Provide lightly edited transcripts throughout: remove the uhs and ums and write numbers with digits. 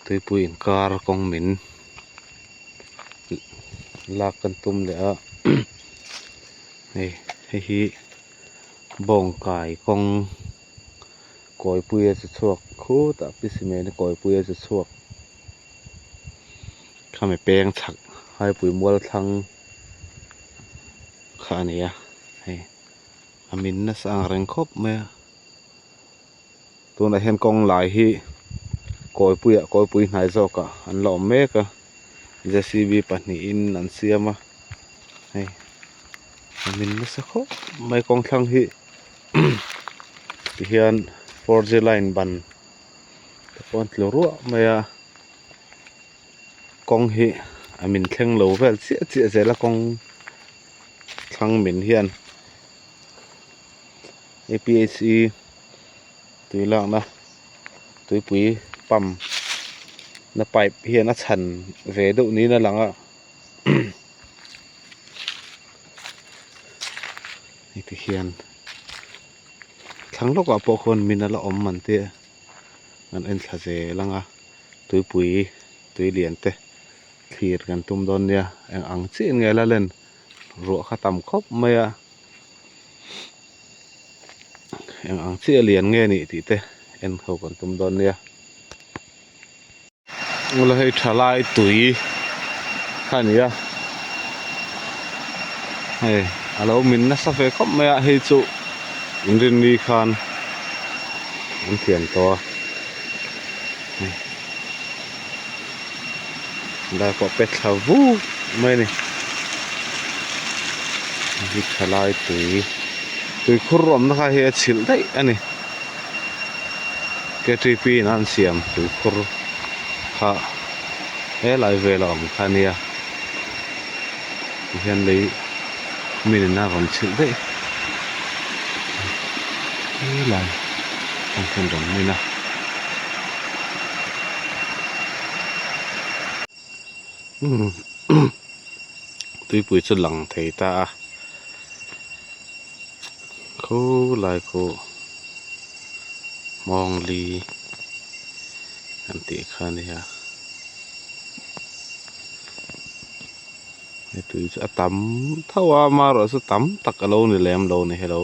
Tuipui inkar kawng min lak kan tum leh a hei hei hi bawngkai kawng kawipui a che chhuak khutah pi cement kawipui a che chhuak khami peng chhak haipui mual thlang kha a ni a hei a min nasa ang reng khawp mai a. Tunah hian kawng lai hi kawipuiah kawipui hnai zawkah an la awm mek a J C B pahnihin an siam a hei a min nasa khawp mai kawng thlang hi tihian 4G line ban te pawh an tlu ruah mai a kawng hi a min thleng lo vel chiah chiah zel a kawng thlang min hian. A P H E tui lakna tuipui pump na pipe hian a chhan ve deuh niin a lang a hei ti hian thlang lawkah pawh khawn min a la awm an tia an en thla zel ang a tuipui tui lian te thlir kan tum dawn nia eng ang chiah in nge la len ruah kha tam khawp mai a. Eng ang chiah lian nge nih tih te en ho kan tum dawn nia. Ula hei thalai tui kha a ni a hei a lo min nasa ve khawp mai a hei chu inrinni khan an thian tawh a hei lai pawh pet thla vuk mai a ni. Hi thalai tui tui khur awmna kha hi a chhilh daih a ni K T P in an siam tui khur kha helai vel a awm kha a nia tihian lei min in a rawn chhilh daih helai ang hian rawn min a. Tuipui chu lang thei ta a khulai khu mawngli an tih kha a nia he tui chu a tam tho a amaherawh chu tam tak a lo ni lem lo ni helo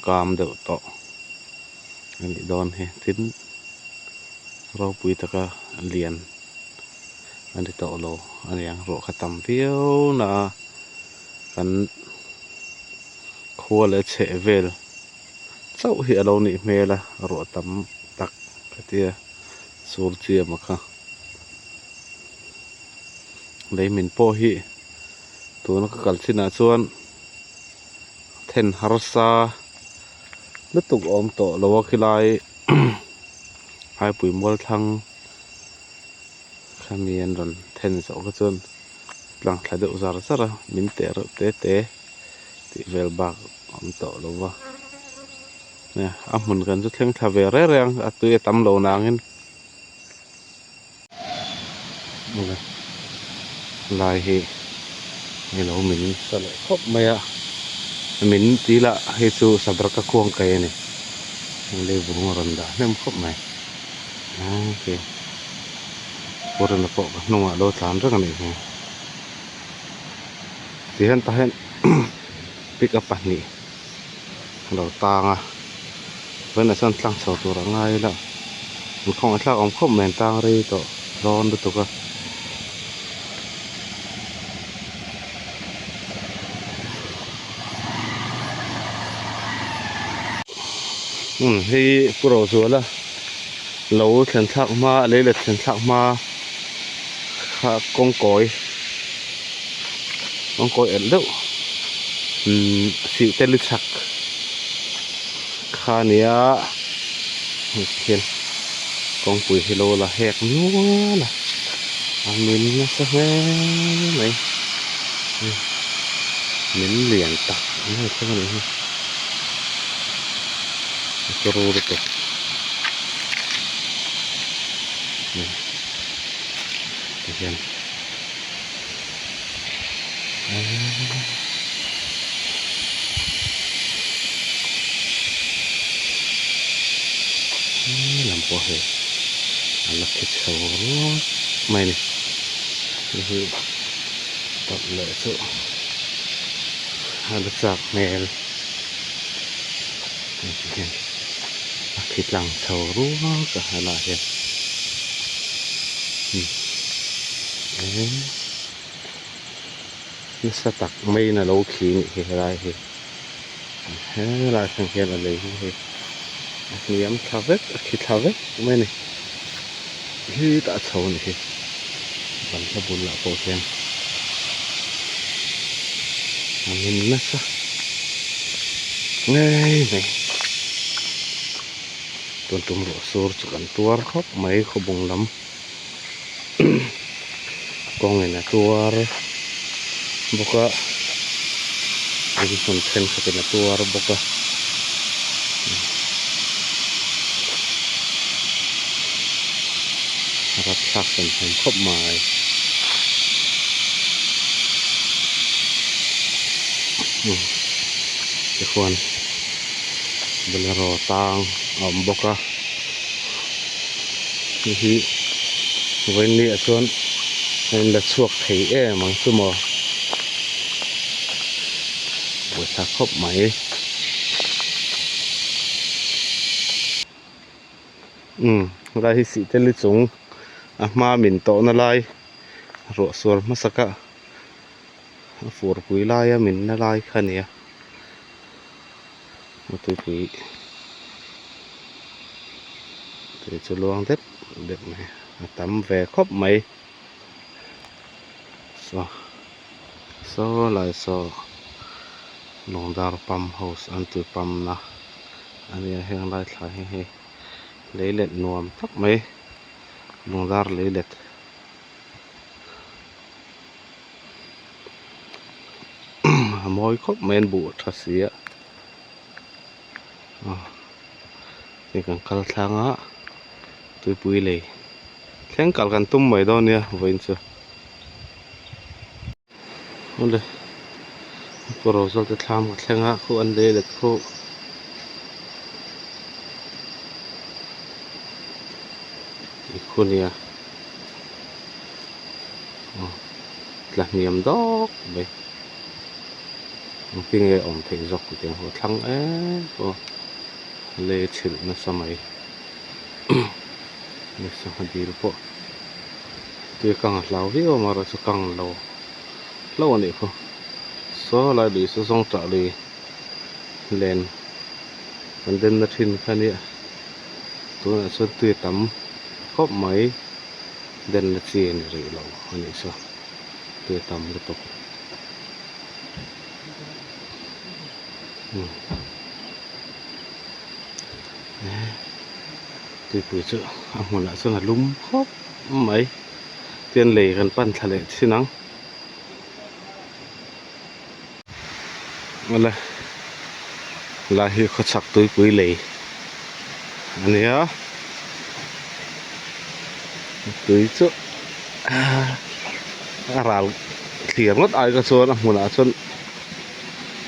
kam deuh tawh a nih dawn hi tin ropui taka lian. A ni tawh lo a niang ruah kha tam viau na a kan khua leh chheh vel chauh hi a lo nih hmel a ruah tam tak ka tia sur chiam a kha lei min pawh hi tuna ka kal chinah chuan then harsa lutuk a awm tawh lo a khilai haipui mual thlang. Khami an rawn then zawh kha chuan tlang thla deuh zar zar a min teh reuh te te tih vel bak a awm tawh lo va a hmun kan chu thleng thla ve reng reng a tui a tam lo nangin lai hi hei lo min sa leh khawp mai a min ti lah hei chu sabraka khuang kai a ni lei vung a rawn dah hnem khawp mai. Purina pawh ka hnungah lo tlan reng a nih hmel tihian tah hian pick up pahnih a lo tang a vawiinah chuan tlang chho tur a ngai ila an khawngaih thlak awm khawp mai an tang rei tawh dawn lutuk a. Hei Pu Rozuala lo thlen thlak hma lei let thlen thlak hma kha kawng kawi kawng kawi elh deuh sih te li chhak kha a nia hei khian kawngpui hi lo la hek nual a a min nasa hle mai min lian tak mai thleng a nih hi. A turu lutuk tihian he lam pawh hei. A la khi chho ruak mai a ni hei hi tawlh leh chu a la chak hmel hei ti hian a khi tlang chho ruak a helaiah hian umm nasa tak maiin a lo khi a nih hi helai hi helai atang hian a lei hi hei a hniam thla vek a khi thla vek mai a ni hetah a chho a ni hi banhla bulah pawh hian a min nasa ngei mai tun tum ruah sur chu kan tuar khawp mai khawbung lam. Kawngin a tuar bawk a in hmun thenkhatin a tuar bawk a a rapthlak hran hran khawp mai. Tikhuan bolero tang a awm bawk a. Hei hi vawiin ah chuan a in la chhuak thei em ang chu maw buaithlak khawp mai umm helai hi sih tel hi chung a hma min tawhna lai ruah sual hmasak a a furpui laia min na lai kha a ni a. Tuipui tui chu luang dep dep mai a tam ve khawp mai saw saw lai saw lungdar pump house an tui pump na a nia heng lai thla hi hei lei let nuam tak mai lungdar lei let. A mawi khawp mai an buh tha si a hei kan kal tlang a tuipui lei thleng kal kan tum mai dawn nia vawiin chu awle kawr zawk te thlam ka thleng a khu an lei let khu khu nia. Aw tla hniam dawk mai engtin nge awm theih zawk tih ang a thlang em pawh lei a chhilh nasa mai sangha dil pawh tui kang a hlau viau a amaherawhchu kang lo hlauh a nih kha saw lai lui saw zawng tah lui len kan den na thin kha nia tunah chuan tui a tam khawp mai. Den na chi a ni rih lo a nih chu tui a tam lutuk tuipui chu a hmunah chuan a lum khawp mai tian lei kan pan thla leh thin ang awle lai hi khawchhak tuipui lei a ni a tui chu a ral thlir ngawt ai kha chuan a hmunah chuan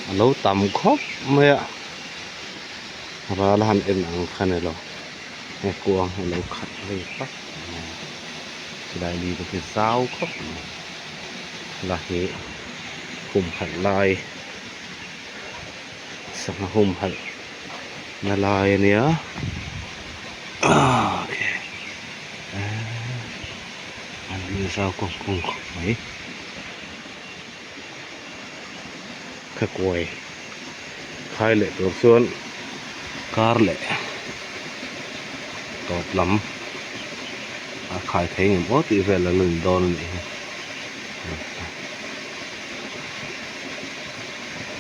a lo tam khawp mai a ral a han en ang kha ni lo he kuang a lo khat vei tak mai a chulai li te khi zau khawp mai. La hi humhalh lai sangha humhalh na lai a nia an rin zau kawng kawng khawp mai ka kuai khai leh tur chuan kar leh tawp lam a khai thei ngem aw tih vel a la ni dawn a nih hi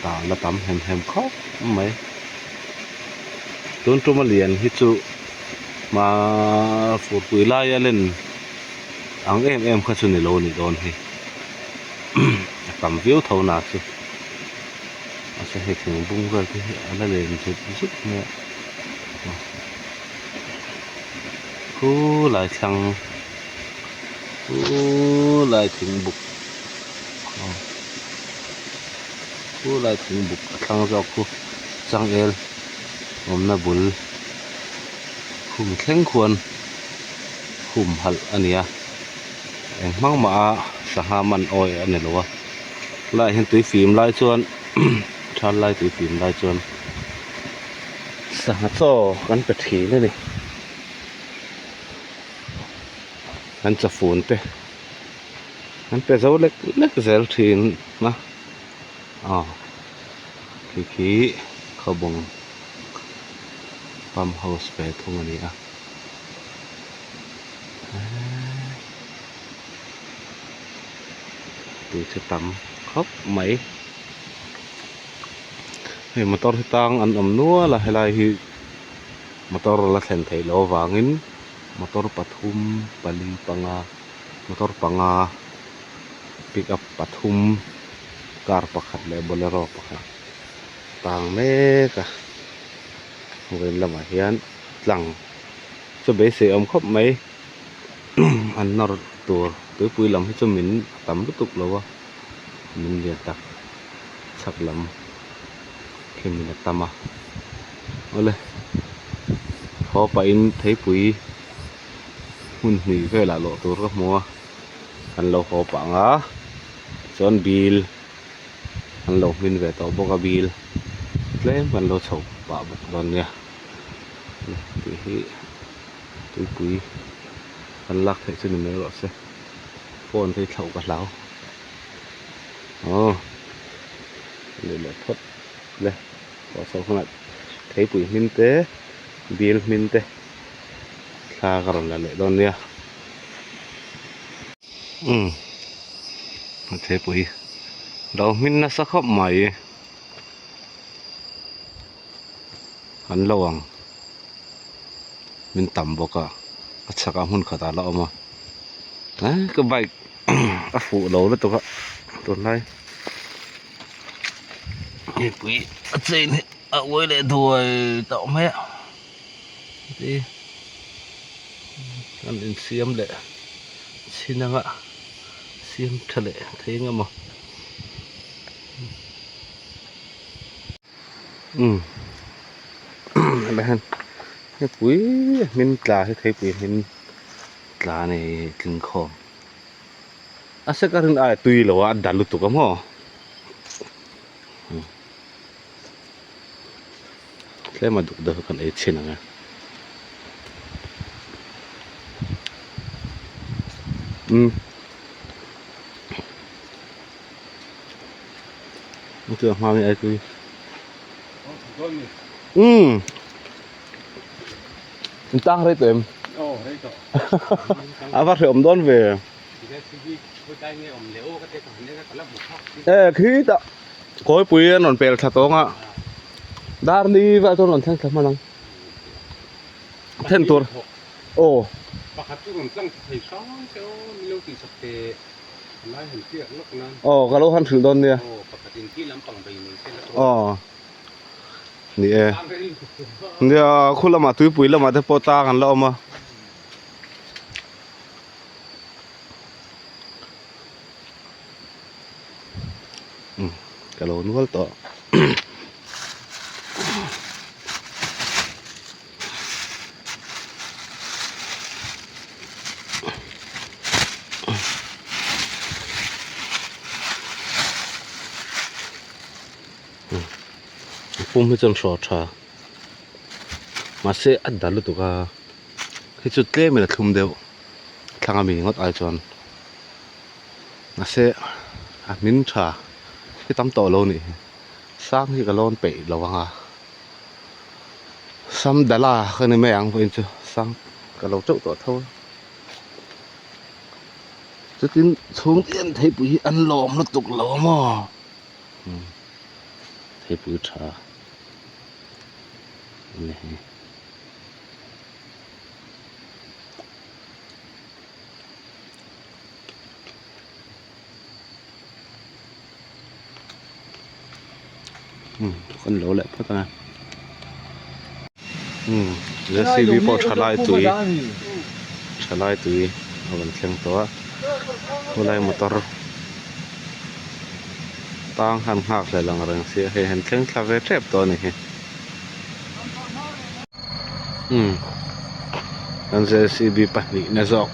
tah la tam hem hem khawp mai tun tuma lian hi chu hma furpui laia len ang em em kha chu ni lo a nih dawn hi a tam viau tho na chu mahse hei thingbung vel te hi a la len zut zut mai a khulai thlang khulai thingbuk aw khulai thingbuk a thlang zawk khu changel awmna bul khum thleng khuan. Humhalh a ni a, eng hmang mah a sangha man awi a ni lo a, helaiah hian tui fim lai chuan thal lai tui fim lai chuan sangha chaw kan pe thin a ni, kan chawfun te an pe zo lek lek zel thin a, aw khi khi khawbung pump house ve thung a ni a. Tui chu tam khawp mai hei motor hi tang an awm nual a helai hi motor la thlen theih loh avangin motor pathum pali panga motor panga pick up pathum car pakhat leh bolero pakhat tang mek a vawiin lamah hian. tlang chu beisei awm khawp mai an nawr tur tuipui lam hi chu min a tam lutuk lo a min lian tak chhak lam khi min a tam a awle haw pahin theipui hmun hnih velah lawh tur ka hmu a an lo haw pah ang a chuan bil an lo hmin ve tawh bawk a bil tlem kan lo chho pah bawk dawn nia. Tih hi tuipui kan lak theih chu ni mai rawh se phone te hi thlauh ka hlau aw leh leh phawt le tawh chhoh hunah theipui hmin te bial hmin te thla ka rawn la leh dawn nia umm theipui lo hmin nasa khawp mai. An lo ang min tam bawk a a chhakah hmun khatah la awm a eh ka bike a fuh lo lutuk a tunlai mipui a chain hi a uai leh duai tawh mai a ti an insiam leh chin anga siam tha leh thei eng emaw. Umm helai hian theipui hmin tla hi theipui hmin tla a ni tling khawm a sek a rin ai a tui lo a a dal lutuk a maw tlem a duk deuh hi kan ei chhin ang e. Umm. Chu hma mi ai tui. Umm. In tang rei tawh em? Aw rei tawh. A va hreawm dawn ve. E khi tah kawipui an rawn pel thla tawng a. Darli vel chuan rawn thleng thla hman ang. Then tur. Aw. Pakhat chu rawn tlang thei hrang se aw min lo tihsak teh. Aw ka lo han hrilh dawn nia. Aw ni e. Nia khu lamah tuipui lamah te pawh tlang an la awm a. Umm ka lo nual tawh. Pum hi chuan hraw tha mahse a dal lutuk a khi chu tlem in a thlum deuh thlang ami ngawt ai chuan mahse a hmin tha hi tam tawh lo a nih hi sang hi ka lawn peih lo ang a. Sam dala ka ni mai ang vawiin chu sang ka lo teuh tawh tho a chutin chhung te an theipui hi an lawm lutuk lo a maw umm theipui tha a ni hi. Kan lo leh phawt ang e umm J_C_B pawh tha lai tui tha lai tui a rawn thleng tawh a khawlai motor tang han nghak hlel ang reng sia hei han thleng thla ve tep tawh a ni hi umm. Chuan J C B pahnih na zawk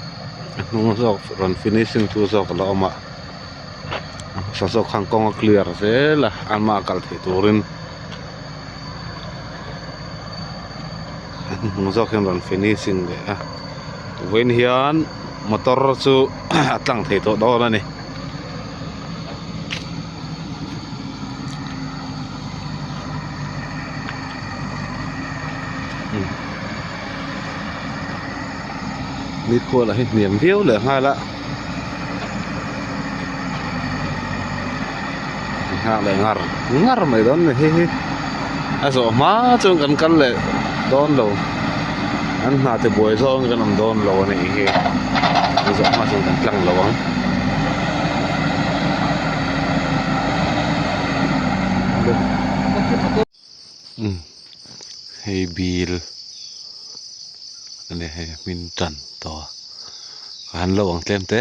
a hnung zawk rawn finishing tu zawk a la awm a a hmasa zawk khan kawng a clear zel a amah kal theih turin a hnuhnung zawk hian rawn finishing leh a vawiin hian motor chu a tlang thei tawh dawn a ni. Nikhuala hi hniam viau leh nghal a nghak leh ngar ngar mai dawn a ni hei hi a zawh hma chuan kan kal leh dawn lo an hna te buai zawng in kan awm dawn lo a nih hi a zawh hma chuan kan tlang lo ang. Hei bil a ni hei hmin tan tawh a ka han lo ang tlem te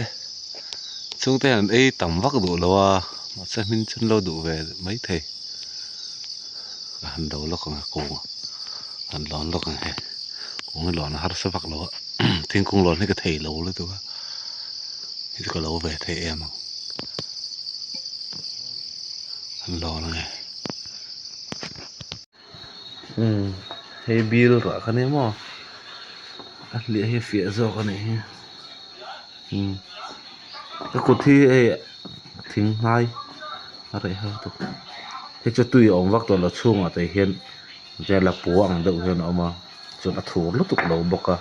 chhungte hian an ei tam vak duh lo a mahse hmin chu an lo duh ve maithei ka han lo lawk ang a kung han lawn lawk ang he kung hi lawn a harsa vak lo a thingkung lawn hi ka thei lo lutuk a hei chu ka lo ve thei em ang han lawn ang e. Umm hei bil rah kha nia maw a hliah hi a fiah zawk a nih hi umm ka kut hi hei thing hnai a reh har tawh hei chu tui a awm vak tawh lo chhungah te hian vel a pua ang deuh hian a awm a chuan a thur lutuk lo bawk a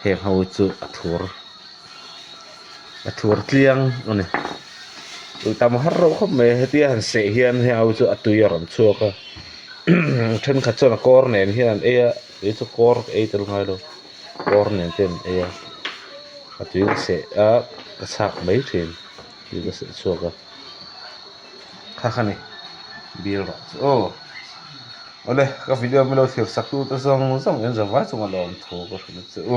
heng ho hi chu a thur a thur tliang a ni tui tam har reuh khawp mai hetia han seh hian heng ho chu a tui a rawn chhuak a thenkhat chuan a kawr nen hian an ei a kei chu kawr ka ei tel ngai lo kawr nen te an ei a a tui ka seh a ka chhak mai thin tui ka seh chhuak a kha kha ni bial rah chu aw awle ka video milo thlir sak tu te zawng zawng in zavai chunga lawmthu ka hrilh che u.